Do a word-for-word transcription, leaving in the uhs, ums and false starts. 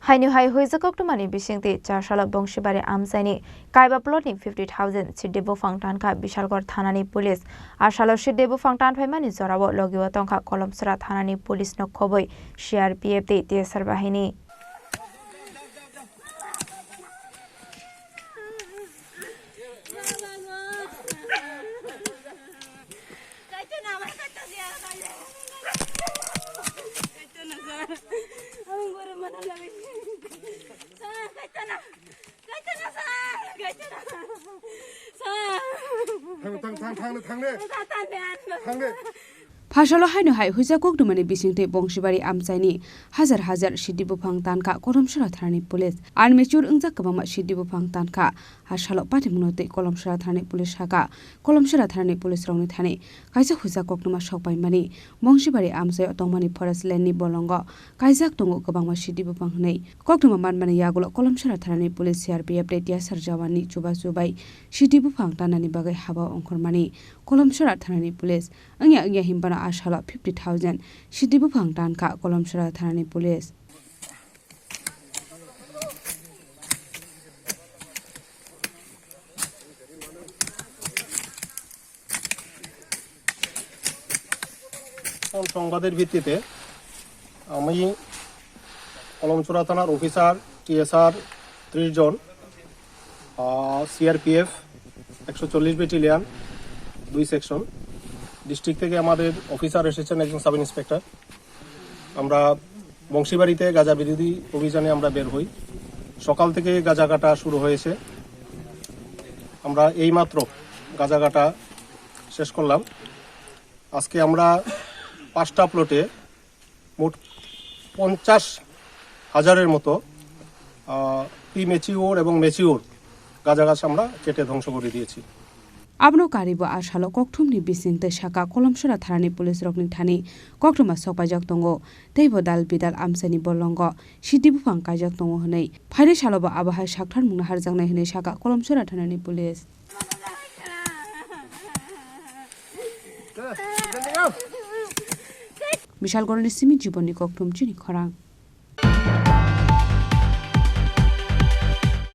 Haino hai huijak koktwmani bisingtwi char salo Bongsibari amchaini Kaiba plotni fifty thousand siddi buphang tankha Bishalgarh thanani police. A salo siddi buphang tanphaimani jorao logio tongkha Kolomsora thanani police no khobwi C R P F tei T S R bahini. Thang, thang, thang, thang, thang de. Thang de. Phasalo haino hai huijak koktwmani bisingtwi Bongsibari amchaini hajar hajar siddi buphang tankha Kolomsora thanani police. Army chur wngjak kwbangma siddi buphang tankha. A salo patimungno tei Kolomsora thanani police saka. Kolomsora thanani police rokni thani kaisa huijak koktwma sokpaimani Bongsibari amchaio tongmani forest land ni bolongo kaijak tongo kwbangma siddi buphang hwnwi. Koktwma manmani yagulo Kolomsora thanani police C R P F tei T S R jawan ni chubachu bai siddi buphang tanani bagwi haba ongkhormani Kolomsora thanani police. Wngya wngya hinphano a salo fifty thousand siddi buphang tankha Kolomsora thanani police. এখন সংবাদের ভিত্তিতে আমি কলমচুরা থানার officer, TSR ত্রিশ জন, সিআরপিএফ একশো চল্লিশ ব্যাটালিয়ন দুই সেকশন, ডিস্ট্রিক্ট থেকে আমাদের অফিসার এসেছেন, একজন সাব ইন্সপেক্টর। আমরা বংশীবাড়িতে গাজা বিরোধী অভিযানে আমরা বের হই। সকাল থেকে গাজা কাটা শুরু হয়েছে। আমরা এইমাত্র গাজা কাটা শেষ করলাম। আজকে আমরা পাঁচটা প্লটে মোট পঞ্চাশ হাজারের মতো, আহ, প্রিম্যাচিওর এবং ম্যাচিওর গাজা গাছ আমরা কেটে ধ্বংস করে দিয়েছি। Abono karibo a salo kokthumni bisingtwi saka Kolomsora thanani police rokni thani koktwma sokpaijak tongo, teibo dal bidal amchaini bolongo siddi buphang kaijak tongo hwnwi. Phainai salobo abo hai sakthar mungno harjaknai hwnwi saka Kolomsora thanani police. Bishalgarhni simi Jibonni Kokthum chini khorang.